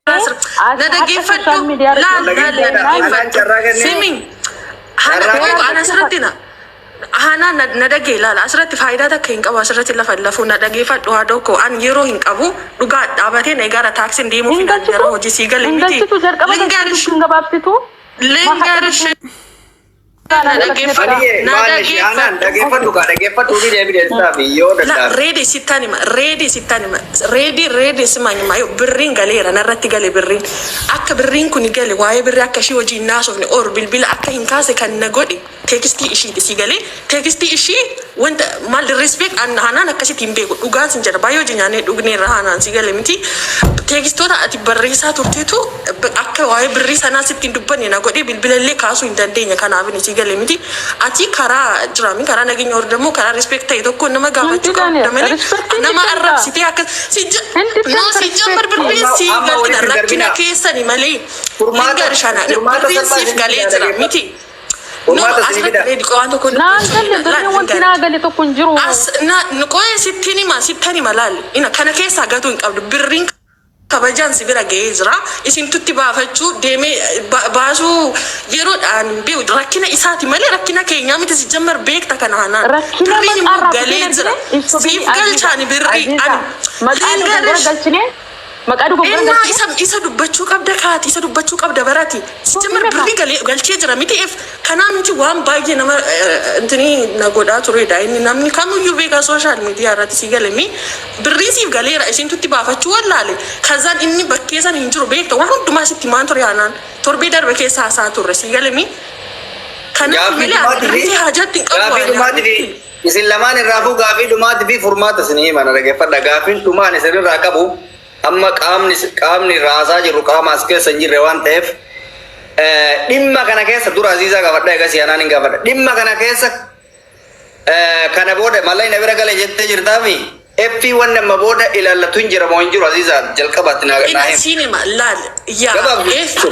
Ati Na akka dhageeffadhu. social media irratti Laal laal na Anaan dhageeffadhu. Carraa kennee. Simi. Hana Carraa qoy kennee. ana asirratti na. Hana na dhagee laala, asirratti faayidaa takka hin qabu, asirratti lafa lafuu na dhageeffadhu haadha koo. An yeroo hin qabu, dhugaa dhaabatee na gara taaksiin deemuu Hin fi gara galchitu. Hojii sii gale Hin miti. galchitu, jalqaba galchitu, Lingarish hin gabaabsitu. Lingarish na dhageeffadhu. Aniyye Na maal ishee anaan dhageeffadhu. Dhageeffadhu kaa, dhageeffadhu ni deebi deebisaafi yoo La danda'ame. Reedi sittan hima, reedi sittan hima, reedi reedi simaan hima. Yoo birriin galeera narratti gale, birriin akka birriin kun gale, waa'ee birrii akka ishii wajjin naasofne or bilbila akka hin kaase kan na godhe textii ishiiti. Si galee? Textii ishii wanta maal respect an hanaan akkasitti hin beeku, dhugaan sin jedha. Baay'ee hojii nyaannee dhugneerra hanaan, si gale miti? Textoota ati barreessaa turteetu akka waa'ee birrii sanaa sitti hin dubbanne na godhe, bilbila illee kaasuu hin dandeenye. Kanaaf inni, si gale miti? Ati karaa jiraami, karaa nageenya hordamuu, karaa respect ta'e tokko nama gaafachuu qabda malee Respectiin nama dibdanta. Arrabsitee akka si Hin no si jammar birriin Amma si amma galchina walitti rakkina darbina. keessani malee. Furmaata Lingaarishaana furmaata birriin salphaa siif isin galee fidaa, jira dhageeffadhu. miti? No, no, Furmaata isin asirratti fidaa. Reedi waan tokko Naan dubbachuu galle, birriin wanti naa gale tokko hin jiru. As na qo'ee sittin hima, sittan hima, laal, ina kana keessaa gatuu hin qabdu. Birriin kabajaan si bira ga'ee jira. Isintutti baafachuu deemee baasuu yeroodhaan beeku rakkina isaati malee rakkina keenyaa miti. Si jammar beekta kana hanaan. Rakkina Birriin immoo maqaarraa galee fiteen jira. argine hin sobini. Siif galchaani birrii Aziza, ani. maqaa dogoggora Lingarish galchine, maqaa dogoggora Ennaa galchine. isa dubbachuu qabda kaati, isa dubbachuu qabda barati. Si jammar Sobine birrii galee galchee jira miti? If kanaa miti, waan baay'ee nama intini na godhaa turedha. Inni namni kamiyyuu beekaa social media irratti, si galemi? Birrii siif galeera, isintutti baafachuu wallaale. Kazaan inni bakkee san hin jiru beekta. Waan hundumaa sitti maan ture aanaan torbee darbe keessa haasaa turre, si galemi? Kanaaf Gaaffii malee ani dhumaatii birrii fi haajatti hin qabu gaaffii ani dhumaatii fi isin lamaan irraa fuu gaaffii dhumaatii fi furmaata isin himan, dhaggeeffadha. Gaaffiin dhumaan isin irraa qabu, amma qaamni raasaa jiru qaama as keessa hin jirre waan ta'eef, dhimma kana keessa dura Aziizaa gaafadha, egaa si'anaan hin gaafadha. Dhimma kana keessa kana booda mallaqni na bira gale jettee jirtaami. Effii wanni amma booda ilaallatu hin jira moo hin jiru? Aziizaa, jalqabaatti naa Ina himi. siinima laal yaa Gabaabdu. F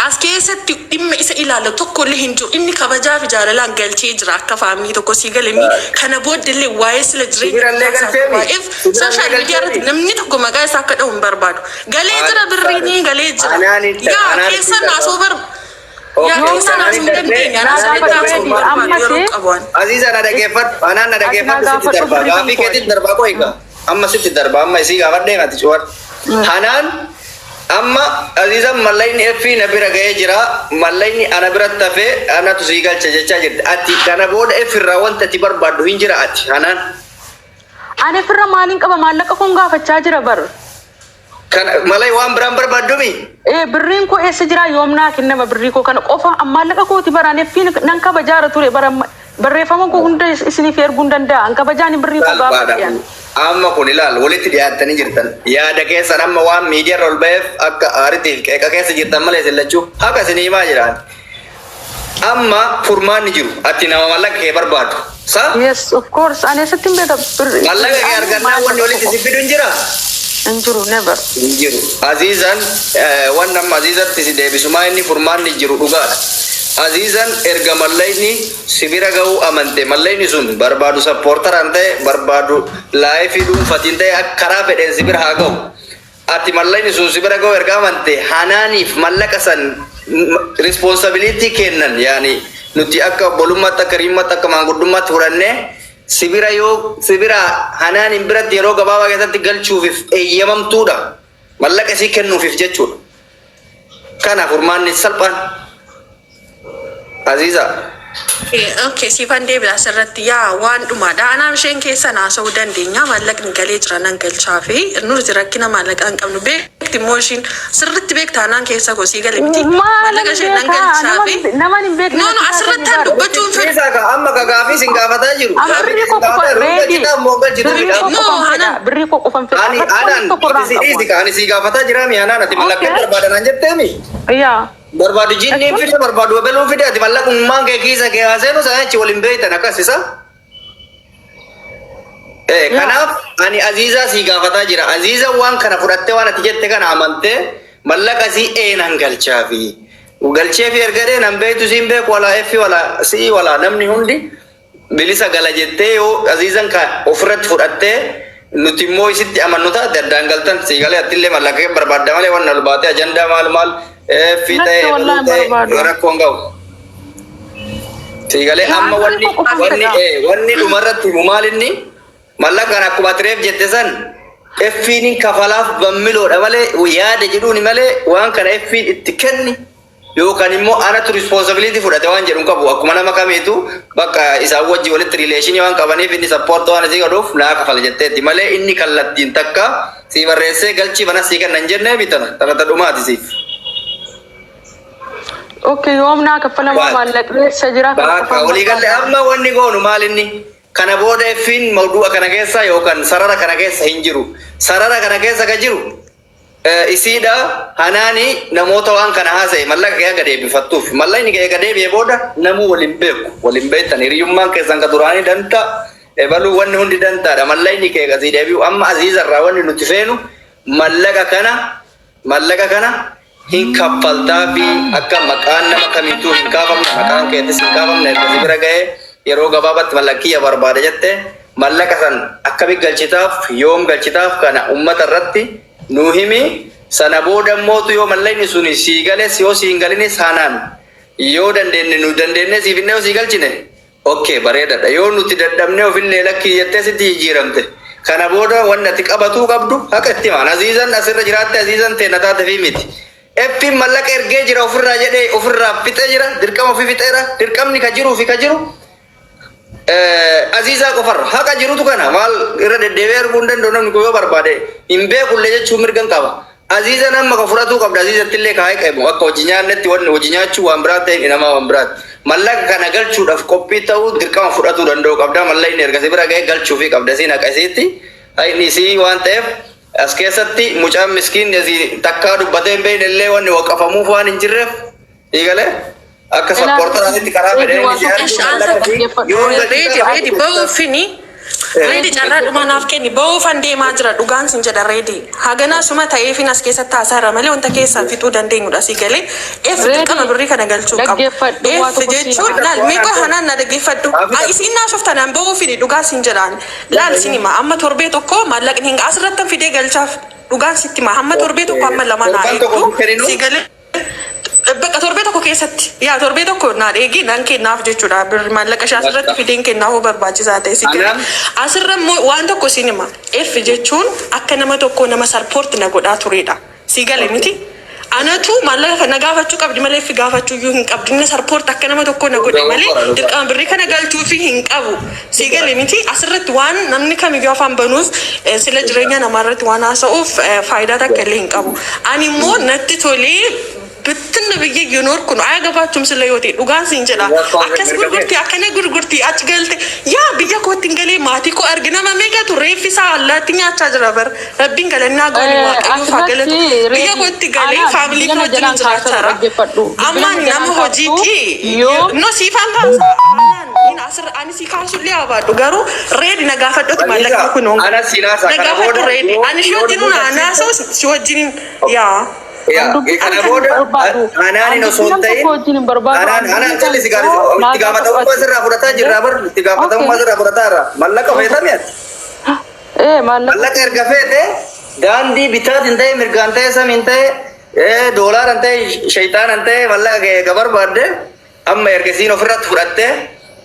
as keessatti dhimma isa ilaallatu tokko illee hin jiru. Inni kabajaa fi jaalalaan galchee jira akka family tokko, sii galemi? Kana booda illee waa'ee sila jireenya Sibirallee galcheemi. waa'eef Sibirallee social media irratti galcheemi. namni tokko maqaa isaa akka dha'u hin barbaadu. Galee jira, birriin galee jira. Anaan Yaa anaan keessan naasoo bar yaa Okay, keessan naasuu hin anaan dandeenya. Anaa Naa asirratti gaafadhu haasa'uu hin Reedi, barbaadu amma yeroo si qabu ani. Aziza, na dhaggeeffadhu. Anaan na Ati naa dhaggeeffadhu, sitti gaafadhu darba. birrii kan Gaafii koo. keetiin darba koo egaa. Amma sitti darba. Amma isii gaafadhee ati cuwadhu. Hanaan amma Azizan mallaqni effii na bira ga'ee jira. Mallaqni ana biratti hafee anatu sii galcha jechaa jirti. Ati kana booda F irraa wanta ati barbaaddu hin jira ati hanaan? Ani firra maaliin qaba? Maallaqa kun gaafachaa jira bar. Kana malee waan biraan barbaaddumi? Ee, birriin koo eessa jira? Yoom naa kennama birrii koo kana qofa? Maallaqa kooti baraan effiin nan kabajaara ture bara, barreeffama koo hunda isiniif erguu hin danda'a. An kabajaan birrii koo Salphaadha. gaafadhe. Amma kun ilaal, walitti dhiyaattanii jirtan. Yaada keessan amma waan miidiyaa irra ol ba'eef akka aaritiif qeeqa keessa jirtan malee isin lachuu haqa isin himaa jiraan. Amma furmaanni jiru, ati nama mallaqa kee barbaadu. Sa? Yes, of course. Ani eessatti hin beeka birrii. Mallaqa kee argannaa wanni walitti si fidu hin jira? Hin jiru, never. Hin jiru. Azizan waan amma Azizatti si deebisumaa inni furmaanni jiru dhugaadha. Azizan erga mallaqni si bira ga'uu amante, mallaqni sun barbaadu supporteraan ta'e, barbaadu live dhuunfatiin ta'e, akka karaa fedheen si bira haa ga'u. Ati mallaqni sun si bira ga'u erga amante, hanaaniif mallaqa san responsibility kennan, yaani nuti akka obbolummaatti, akka hiriyummaatti, akka maanguddummaatti fudhannee si bira yoo si bira hanaaniin biratti yeroo gabaabaa keessatti galchuufiif eeyyamamtuudha. Mallaqa isii kennuufiif jechuudha. Kana furmaanni salphaan. Aziza. Okay, siifan deebi'a asirratti. Yaa, waan dhumaadha. Anaaf isheen keessan haasa'uu dandeenya. Maallaqni galee jira, nan galchaa fi nuti rakkina maallaqaa hin qabnu. Beekti immoo ishiin sirriitti beekta anaan keessa koo, sii gale miti? Maalan Maallaqa isheen nan beekaa? galchaa fi. Naman hin beekne. No, asirratti an dubbachuu hin fedhu. Isa ka amma ka gaafii isin gaafataa jiru. Amma Gaafii birrii isin koo qofa gaafataa jiru. reedi. Galchitaa immoo galchitu Birrii midhaan. koo No, qofan fedha. Hanan. Birrii koo qofan fedha. Ani Rakkoo anaan tokko irraa si hin dhiisi qabu. ka ani si gaafataa jira mi anaan, ati mallaqa barbaadan jetteemi. Yaa. Barbaadu jinniin fide, barbaadu ebeluu fide, ati mallaqummaan kee kiisa kee haaseenu sana achi waliin beektan akkas isa. Kanaaf ani Aziizaa sii gaafataa jira. Aziizaan waan kana fudhattee, waan ati jette kana amantee, mallaqa sii eenan galchaafi. Galchee fi erga dhee nan beektu, siin beeku, walaa effi walaa sii walaa namni hundi bilisa gala jettee, yoo Aziizaan ka ofirratti fudhattee Nuti immoo isitti amannu taate addaan galtan sii galee attillee mallaqa kee barbaadda malee waan ol baatee ajandaa maal maal fi ta'e Lakki wallahi ta'e barbaadu. rakkoon ga'u. Sii galee amma wanni wanni wanni dhumarratti himu maal inni mallaqa kana akkuma atireef jette san effiin kafalaaf bammiloodha malee yaada jedhuuni malee waan kana effiin itti kenni yookaan immoo anatu responsibility fudhate waan jedhu hin qabu. Akkuma nama kamiitu bakka isaan wajji walitti relation waan qabaniif inni support waan isii godhuuf naa kafala jetteetti malee inni kallattiin takka sii barreessee galchii mana sii kenna hin jennee bitana tana dhumaati siif. Okay, yoom naa kaffalama maallaqni eessa jira? Bakka walii galle amma wanni goonu maal inni kana booda effiin mawdu'a kana keessa yookaan sarara kana keessa hin jiru. Sarara kana keessa ka jiru isiidha hanaani namoota waan kana haasa'e mallaqa kee akka deebifattuuf mallaqni kee eega deebi'e booda namuu waliin beeku waliin beektan hiriyyummaan keessan ka duraanii danta ebaluu wanni hundi dantaadha mallaqni kee kasii deebi'u amma Aziizarraa wanni nuti feenu mallaqa kana hin kaffaltaa fi akka maqaan nama kamiituu hin kaafamne, maqaan keetis hin kaafamne. Erga si bira ga'ee yeroo gabaabatti mallaqkiyya barbaada jette mallaqa san akkami galchitaaf, yoom galchitaaf, kana ummata irratti nuu himi. Sana booda immootu yoo mallaqni sun sii gales yoo sii hin galinis hanaan yoo dandeenye nu dandeenye siif illee yoo sii galchine okay bareedadha. Yoo nuti dadhabnee ofillee lakkii jettee sitti jijjiiramte kana booda wanni ati qabatuu qabdu haqa itti himaan. Aziizan asirra jiraatte Aziizan teena taate fi miti. Effiin mallaqa ergee jira ofirraa jedhee ofirraa fixee jira, dirqama ofii fixeera. Dirqamni ka jiruu fi ka jiru Aziizaa qofarra haqa jirutu kana maal irra deddeebi'ee arguu hin danda'u. Namni kun yoo barbaade hin beekullee jechuun mirgan qaba. Aziizan amma ka fudhatuu qabda. Aziizatti illee kaa'ee qabu akka hojii nyaannetti wanni hojii nyaachuu waan biraa ta'e namaa waan biraati. Mallaqa kana galchuudhaaf qophii ta'uu dirqama fudhatuu danda'u qabda. Mallaqni erga si bira ga'ee galchuufii qabda. Isiin haqa isiitti haqni isii waan ta'eef as keessatti mucaan miskiin asii takkaa dubbatee hin beekne illee wanni waqafamuuf waan hin jirreef eegalee akka supporteraatitti karaa fedheen isii arguu mallaqa fi yoo Reedi reedi ba'uufini reedi carraa dhumaa naaf kenni. Ba'uufan deemaa jira, dhugaan sin jedha reedi. Haganaa suma ta'eefin as keessatti haasaarra malee wanta keessaa fixuu dandeenyudha. Si galee F dirqama birrii kana galchuu qabu. Dhaggeeffadhu, waa F tokko si jechuun laal meeqa hanaan na dhaggeeffadhu. Isiin naa shoftanaan ba'uufini dhugaa sin jedhaan. Laal sin hima, amma torbee tokko maallaqni hin asirrattan fidee galchaaf, dhugaan sitti hima, hamma torbee tokko hamma lama naa Torban tokko eegdu kenninu. Si galee bakka torbee tokko keessatti yaa torbee tokko naa eegi nan kennaaf jechuudha. Birri maallaqa ishee asirratti fideen kennaa hoo barbaachisaa ta'e si galee. Anaan Asirra immoo waan tokko siin hima. F jechuun akka nama tokko nama support na godhaa turedha. Si gale miti? Anatu maallaqa kana gaafachuu qabdi malee F gaafachuu iyyuu hin qabdi. Inni support akka nama tokko na godhe malee dirqama birrii kana galchuufi hin qabu. Si gale miti? Asirratti waan namni kamiyyuu afaan banuuf sila jireenya namaa irratti waan haasa'uuf faayidaa takka illee hin qabu. Ani immoo natti tolee ብትን ብዬ እየኖርኩ ነው። አያገባችሁም ስለ ህይወቴ dhugaan siin jedha. Akkas gurgurtii akkana gurgurtii achi galte yaa biyya kootti hin galee maatii koo argi nama meeqatu reeffi isaa allaatti nyaachaa jira bar. Rabbiin galannaa gooni waaqayyoof haa galatu. Biyya kootti galee family koo wajjin jiraachaa Amma nama hojiitti no siifaan kaasa. Ani si kaasullee habaadhu garuu reedi na gaafadhuti maallaqni kun Ana siinaasa na kana gaafadhu booda reedi ani si wajjin naasa'u si wajjin yaa Yaa, kana booda anaanin osoo hin ta'in anaan anaan calli gaarii itti gaafatamummaa sirraa fudhataa jirra bar, itti gaafatamummaa sirraa fudhataa jirra. Mallaqa feetami ati? Ee, maallaqa. Mallaqa erga feete daandii bitaatiin ta'e mirgaan ta'e samiin ta'e doolaaran ta'e shayxaanan ta'e mallaqa kee eega barbaadde amma erga isiin ofirratti fudhatte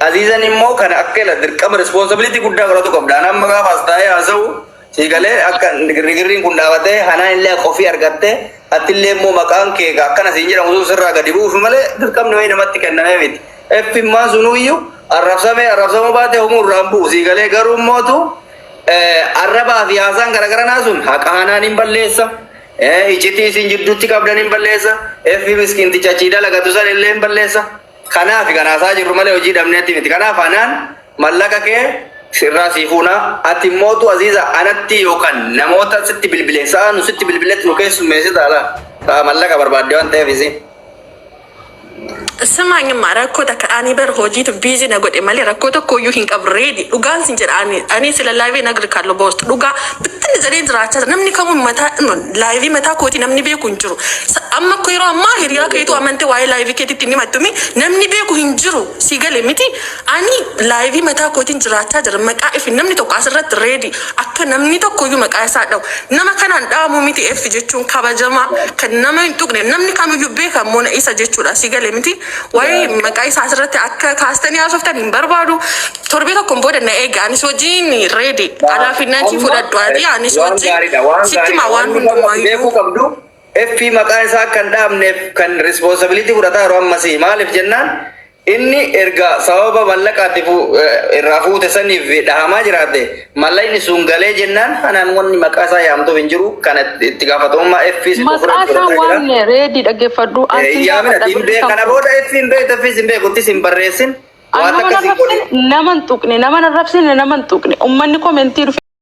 Aziizan immoo kana akka ila dirqama responsibility guddaa godhatu qabda. Anaan amma gaafa as taa'ee haasa'u siigalee akka girgirriin kun dhaabatee hanaan illee akka ofii argatte atillee immoo maqaan kee akkana siin jedhamu sun sirraa gadi bu'uuf malee dirqamni wayii namatti kennamee miti. Effimmaan sunuyyuu arrabsamee arrabsamuu baate humuu irraan bu'u siigalee garuu immootu arrabaa fi haasaan garagaranaa sun haqa hanaan hin balleessa. Iccitii isin jidduutti qabdan hin balleessa. Effi miskiinticha achii dalagatu san illee hin balleessa. Kanaaf kan haasaa jirru malee hojii dhabneetti miti. Kanaaf anaan mallaqa kee sirraa sii fuuna. Ati mootu Aziiza anatti yookaan namoota sitti bilbilee sa'a nu sitti bilbiletti nu keessummeessita ala. Sa'a mallaqa barbaadde waan ta'eef isin. ስማኝማ rakkoo takka ani bar hojiitu busy na godhe malee rakkoo tokko iyyuu hin qabu reedi dhugaan sin jedha ani ani sila live nagri kallo boost dhugaa ብትን Calli jedhee jiraachaa jira. Namni kamuu mataa live mataa kooti namni beeku hin jiru. Amma akka yeroo ammaa hiriyaa keetu amantee waa'ee live keetitti inni himattumi namni beeku hin jiru. Si gale miti? Ani live mataa kootiin jiraachaa jira. Maqaa ifi namni tokko asirratti ready akka namni tokko iyyuu maqaa isaa dha'u. Nama kanaan dha'amu miti. F jechuun kabajamaa kan nama hin tuqne, namni kamiyyuu beeka immoo isa jechuudha. Si gale miti? Waa'ee maqaa isaa asirratti akka kaastanii haasoftan hin barbaadu. Torbee tokkoon booda na eega. Anis wajjin ready. Alaafinnatii fudhadhu ati, anis Waan wajjin gaariidha, waan sitti himaa gaariidha. waan Wanni hundumaayyuu. beekuu qabdu, Effii maqaa isaa akka hin dhaabneef kan responsibility fudhataa yeroo ammasii. Maaliif jennaan, inni erga sababa mallaqaatti irraa fuute saniif dhahamaa jiraate, mallaqni sun galee jennaan kanaan wanni maqaa isaa yaamtuuf hin jiru. Kana itti gaafatamummaa Effii si Maqaa isaa waan reedii dhaggeeffadhu. Ansi Yaamina gaafadha hin birrii beek kan kana koo. Booda Effii hin beektu, Effiis hin beekuttis hin barreessin. An Waan nama akkasii godhi. arrabsine, nama hin tuqne, nama hin arrabsine, nama hin tuqne. Uummanni comment dhufe.